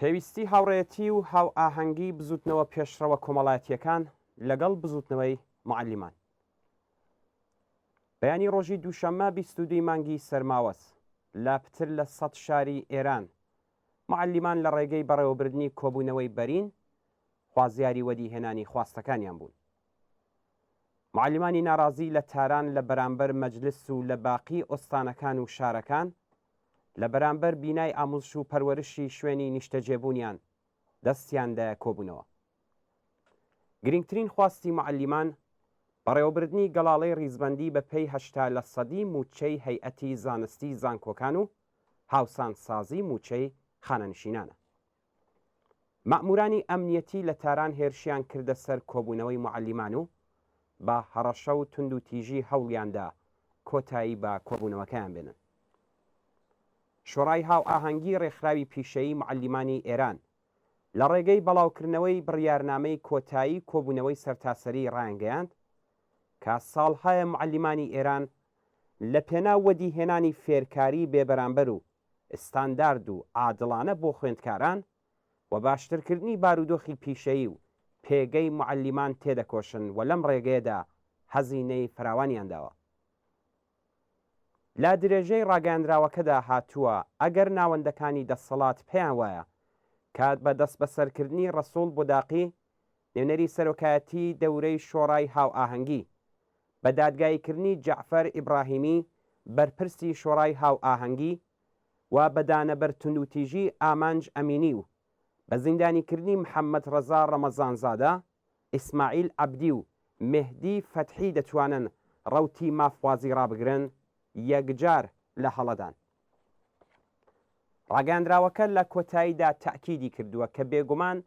پێویستی هاوڕێیەتی و هاوئاهەنگی بزووتنەوە پێشڕەوە کۆمەڵایەتییەکان لەگەڵ بزووتنەوەی موعەلیمان. بەیانی ڕۆژی دووشەممە 22 ی مانگی سەرماوەز لە پتر لە سەد شاری ئێران موعەلیمان لە ڕێگەی بەڕێوەبردنی کۆبوونەوەی بەرین خوازیاری وەدیهێنانی خواستەکانیان بوون. موعەلیمانی ناڕازی لە تاران لە بەرامبەر مەجلس و لە باقی ئۆستانەکان و شارەکان لە بەرامبەر بینای ئاموزش و پەروەرشی شوێنی نیشتەجێبوونیان دەستیان دایە کۆبوونەوە. گرینگترین خواستی موعەلیمان بەڕێوەبردنی گەڵاڵەی ڕیزبەندی بە پێی 80 لە سەدی مووچەی هەیئەتی زانستی زانکۆکان و هاوسانسازی مووچەی خانەنشینانە. مەئموورانی ئەمنیەتی لە تاران هێرشیان کردە سەر کۆبوونەوەی موعەلیمان و بە هەڕەشە و توندوتیژی هەوڵیان دا کۆتایی بە کۆبوونەوەکەیان بێنن. شۆڕای هاوئاهەنگی ڕێکخراوی پیشەیی موعەلیمانی ئێران لە ڕێگەی بەڵاوکردنەوەی بڕیارنامەی کۆتایی کۆبوونەوەی سەرتاسەری ڕایانگەیاند کە ساڵهایە موعەلیمانی ئێران لە پێناو وەدیهێنانی فێرکاری بێبەرامبەر و ستاندارد و عادڵانە بۆ خوێندکاران و باشترکردنی بارودۆخی پیشەیی و پێگەی موعەلیمان تێدەکۆشن و لەم ڕێگەیەدا هەزینەی فراوانیان داوە. لە درێژەی ڕاگەیاندراوەکەدا هاتووە، ئەگەر ناوەندەکانی دەسەڵات پێیان وایە کە بە دەستبەسەرکردنی ڕەسوڵ بوداقی نوێنەری سەرۆکایەتیی دەورەی شۆڕای هاوئاهەنگی، بە دادگاییکردنی جەعفەر ئیبڕاهیمی بەرپرسی شۆڕای هاوئاهەنگی و بە دانەبەر توندوتیژی ئامانج ئەمینی و بە زیندانیکردنی محەممەد ڕەزا ڕەمەزانزادە، ئیسماعیل عەبدی و مێهدی فەتحی دەتوانن ڕەوتی مافخوازی ڕابگرن، یەکجار لە هەڵەدان. ڕاگەیاندراوەکە لە کۆتاییدا تەئکیدی کردووە کە بێگومان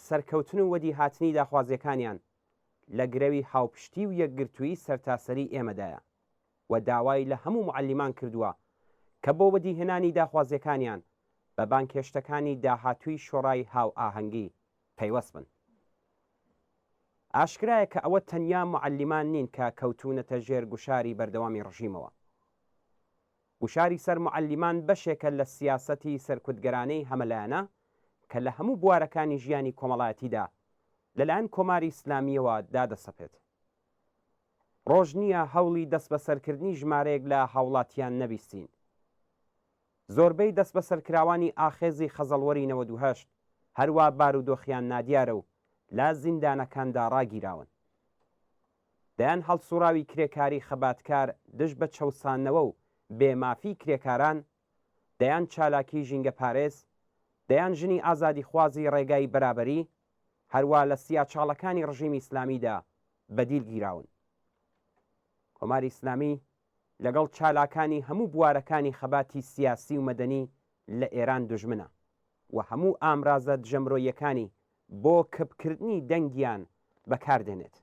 سەرکەوتن و وەدیهاتنی داخوازییەکانیان لە گرەوی هاوپشتی و یەکگرتوویی سەرتاسەریی ئێمەدایە و داوای لە هەموو موعەلیمان کردووە کە بۆ وەدیهێنانی داخوازییەکانیان بە بانگهێشتەکانی داهاتووی شۆڕای هاوئاهەنگی پەیوەست بن. ئاشکرایە کە ئەوە تەنیا موعەلیمان نین کە کەوتوونەتە ژێر گوشاری بەردەوامی ڕژیمەوە. گوشاری سەر موعەلیمان بەشێکە لە سیاسەتی سەرکوتگەرانەی هەمەلایەنە کە لە هەموو بوارەکانی ژیانی کۆمەڵایەتیدا لەلایەن کۆماری ئیسلامییەوە دادەسەپێت. ڕۆژ نییە هەوڵی دەستبەسەرکردنی ژمارەیەک لە هاوڵاتیان نەبیستین. زۆربەی دەستبەسەرکراوانی ئاخێزی خەزەڵوەری 98 هەروا بارودۆخیان نادیارە و لە زیندانەکاندا ڕاگیراون. دەیان هەڵسوڕاوی کرێکاری خەباتکار دژ بە چەوساندنەوە و بێ مافی کرێکاران، دەیان چالاکی ژینگەپارێز، دەیان ژنی ئازادیخوازی ڕێگای بەرابەری، هەروا لە سیاچاڵەکانی ڕژیمی ئیسلامیدا بە دیل گیراون. کۆماری ئیسلامی لەگەڵ چالاکانی هەموو بوارەکانی خەباتی سیاسی و مەدەنی لە ئێران دوژمنە و هەموو ئامرازە دژەمرۆییەکانی بۆ کپکردنی دەنگیان بەکار دێنێت.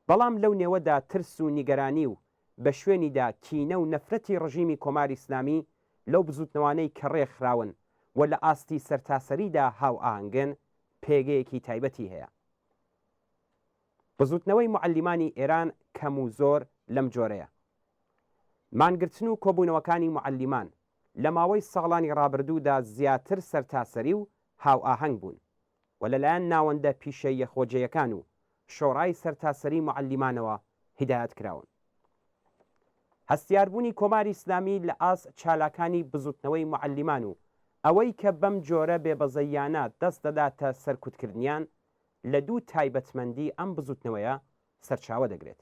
بەڵام لەو نێوەدا ترس و نیگەرانی و بە شوێنیدا کینە و نەفرەتی ڕژیمی کۆماری ئیسلامی لەو بزووتنەوانەی کە ڕێکخراون و لە ئاستی سەرتاسەریدا هاوئاهەنگن پێگەیەکی تایبەتی هەیە. بزووتنەوەی موعەلیمانی ئێران کەم و زۆر لەم جۆرەیە. مانگرتن و کۆبوونەوەکانی موعەلیمان لە ماوەی ساڵانی ڕابردوودا زیاتر سەرتاسەری و هاوئاهەنگ بوون و لەلایەن ناوەندە پیشەییە خۆجێیەکان و شۆڕای سەرتاسەری موعەلیمانەوە هیدایەت کراون. هەستیاربوونی کۆماری ئیسلامی لە ئاست چالاکانی بزووتنەوەی موعەلیمان و ئەوەی کە بەم جۆرە بێبەزەییانە دەست دەداتە سەرکوتکردنیان لە دوو تایبەتمەندی ئەم بزووتنەوەیە سەرچاوە دەگرێت.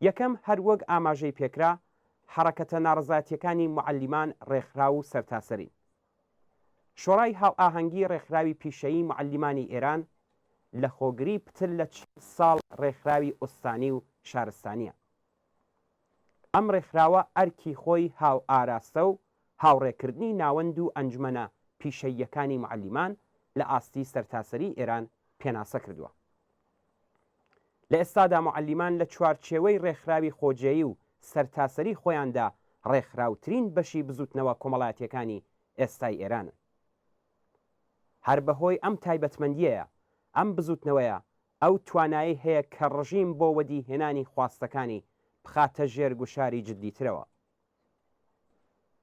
یەکەم، هەر وەک ئاماژەی پێکرا، حەڕەکەتە ناڕەزایەتییەکانی موعەلیمان ڕێکخراو و سەرتاسەرین. شۆڕای هاوئاهەنگی ڕێکخراوی پیشەیی موعەلیمانی ئێران لە خۆگری پتر لە 40 ساڵ ڕێکخراوی ئوستانی و شارستانییە. ئەم ڕێکخراوە ئەرکی خۆی هاوئاراستە و هاوڕێکردنی ناوەند و ئەنجومەنە پیشەییەکانی موعەلیمان لە ئاستی سەرتاسەریی ئێران پێناسە کردووە. لە ئێستادا موعەلیمان لە چوارچێوەی ڕێکخراوی خۆجێی و سەرتاسەری خۆیاندا ڕێکخراوترین بەشی بزووتنەوە کۆمەڵایەتییەکانی ئێستای ئێرانن. هەر بە هۆی ئەم تایبەتمەندییەیە ئەم بزووتنەوەیە ئەو توانایەی هەیە کە ڕژیم بۆ وەدیهێنانی خواستەکانی بخاتە ژێر گوشاری جددیترەوە.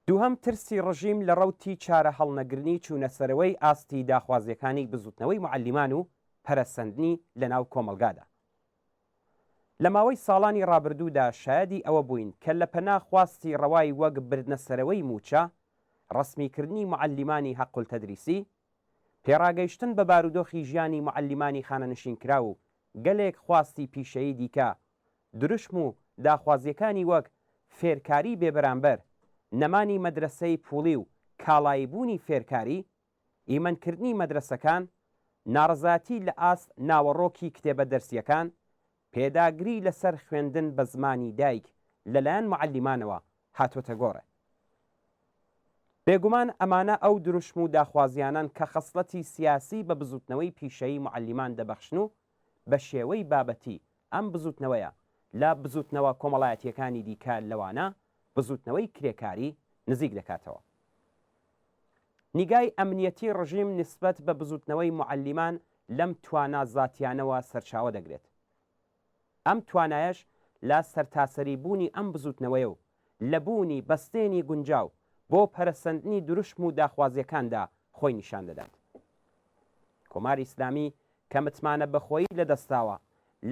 دووهەم ترسی ڕژیم لە ڕەوتی چارە هەڵنەگرنی چوونەسەرەوەی ئاستی داخوازیەکانی بزوتنەوەی موعەلیمان و پەرەسەندنی لە ناو کۆمەڵگادا. لە ماوەی ساڵانی ڕابردوودا شایەدی ئەوە بووین کە لە پەنا خواستی ڕەوای وەک بردنەسەرەوەی مووچە، ڕەسمیکردنی موعەلیمانی حەقولتەدریسی، پێڕاگەیشتن بە بارودۆخی ژیانی موعەلیمانی خانەنشینکراو و گەلێک خواستی پیشەیی دیکە، دروشم و داخوازییەکانی وەک فێرکاری بێبەرامبەر، نەمانی مەدرەسەی پووڵی و کاڵاییبوونی فێرکاری، ئیمەنکردنی مەدرەسەکان، ناڕەزایەتی لە ئاست ناوەڕۆکی کتێبە دەرسییەکان، پێداگری لەسەر خوێندن بە زمانی دایک لەلایەن موعەلیمانەوە هاتۆتە گۆڕێ. بێگومان ئەمانە ئەو دروشم و داخوازیانەن کە خەسڵەتی سیاسی بە بزووتنەوەی پیشەیی موعەلیمان دەبەخشن و بە شێوەی بابەتی ئەم بزووتنەوەیە لە بزووتنەوە کۆمەڵایەتییەکانی دیکە لەوانە بزووتنەوەی کرێکاری نزیک دەکاتەوە. نیگای ئەمنیەتی ڕژیم نیسبەت بە بزووتنەوەی موعەلیمان لەم توانا زاتیانەوە سەرچاوە دەگرێت. ئەم توانایەش لە سەرتاسەری بوونی ئەم بزووتنەوەیە و لە بوونی بەستێنی گونجاو بۆ پەرەسەندنی دروشم و داخوازییەکاندا خۆی نیشان دەدات. کۆماری ئیسلامی کە متمانە بەخۆیی لەدەستداوە،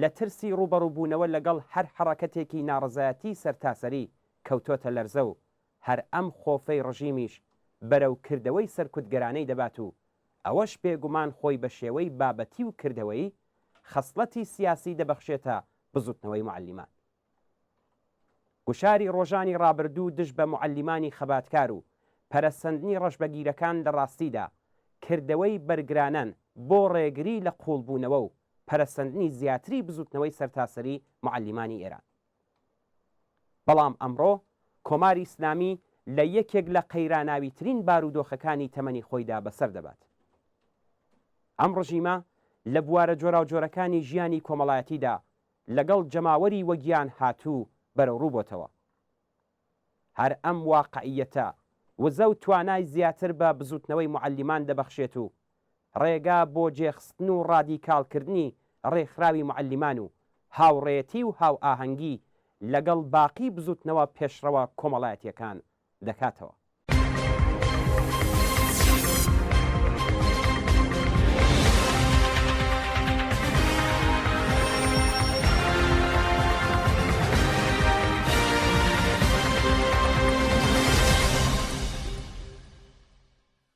لە ترسی ڕووبەڕووبوونەوە لەگەڵ هەر حەڕەکەتێکی ناڕەزایەتیی سەرتاسەری کەوتۆتە لەرزە و هەر ئەم خۆفەی ڕژیمیش بەرەو کردەوەی سەرکوتگەرانەی دەبات و ئەوەش بێگومان خۆی بە شێوەی بابەتی و کردەوەیی خەسڵەتی سیاسی دەبەخشێتە بزوتنەوەی موعەلیمان. گوشاری ڕۆژانی ڕابردوو دژ بە موعەلیمانی خەباتکار و پەرەسەندنی ڕەشبەگیرەکان لە ڕاستیدا کردەوەی بەرگرانەن بۆ ڕێگری لە قووڵبوونەوە و پەرەسەندنی زیاتری بزوتنەوەی سەرتاسەری موعەلیمانی ئێران. بەڵام ئەمڕۆ کۆماری ئیسلامی لە یەکێک لە قەیراناویترین بارودۆخەکانی تەمەنی خۆیدا بەسەر دەبات. ئەم ڕژیمە لە بوارە جۆراوجۆرەکانی ژیانی کۆمەڵایەتیدا لەگەڵ جەماوەری وەگیان هاتوو بەرەوڕوو بۆتەوە. هەر ئەم واقعییەتە وزە و توانای زیاتر بە بزووتنەوەی موعەلیمان دەبەخشێت و ڕێگا بۆ جێخستن و ڕادیکاڵکردنی ڕێکخراوی موعەلیمان و هاوڕێیەتی و هاوئاهەنگی لەگەڵ باقی بزووتنەوە پێشڕەوە کۆمەڵایەتییەکان دەکاتەوە.